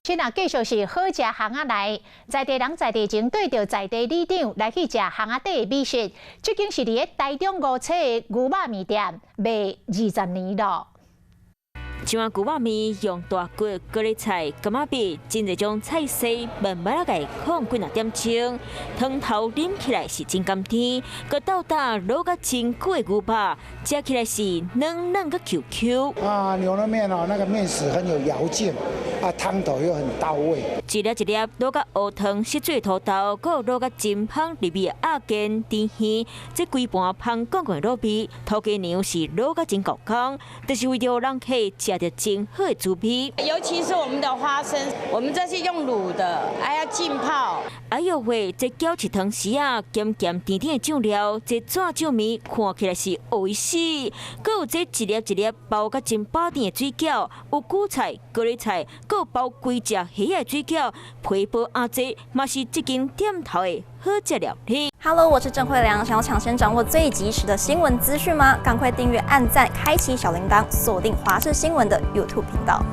這若繼續是好食巷仔內，在地人在地情綴著在地里長來去食巷仔底的美食。這間是佇咧台中五車的牛肉麵店，賣20年咯。一碗牛肉麵用大骨、高麗菜、柑仔蜜，真濟種菜絲慢慢仔共焢幾若點鐘，湯頭啉起來是真甘甜，閣鬥膽滷甲真久的牛肉，食起來是軟軟閣 Q Q。啊，牛肉麵哦，那個麵食很有咬勁，啊，湯頭又很到位。一粒一粒滷甲烏湯濕水土豆，閣滷甲真芳入味的鴨肩、甜魚，這規盤芳滾滾的滷味，土雞娘是滷甲真夠工，就是為著人客食著真好的滋味。尤其是我們的花生，我們這是用滷的，還要浸泡。哎喲喂，這餃一湯匙仔，鹹鹹甜甜的醬料，這紙醬麵看起來是烏死。閣有這一粒一粒包甲真飽甜的水餃，有韭菜、高麗菜，閣有包規隻蝦的水餃，皮薄仔濟，嘛是這間店頭的好食料理。 Hello，我是鄭慧良，想要搶先掌握最及時的新聞資訊嗎？趕快訂閱、按讚、開啟小鈴鐺，鎖定華視新聞的 YouTube 頻道。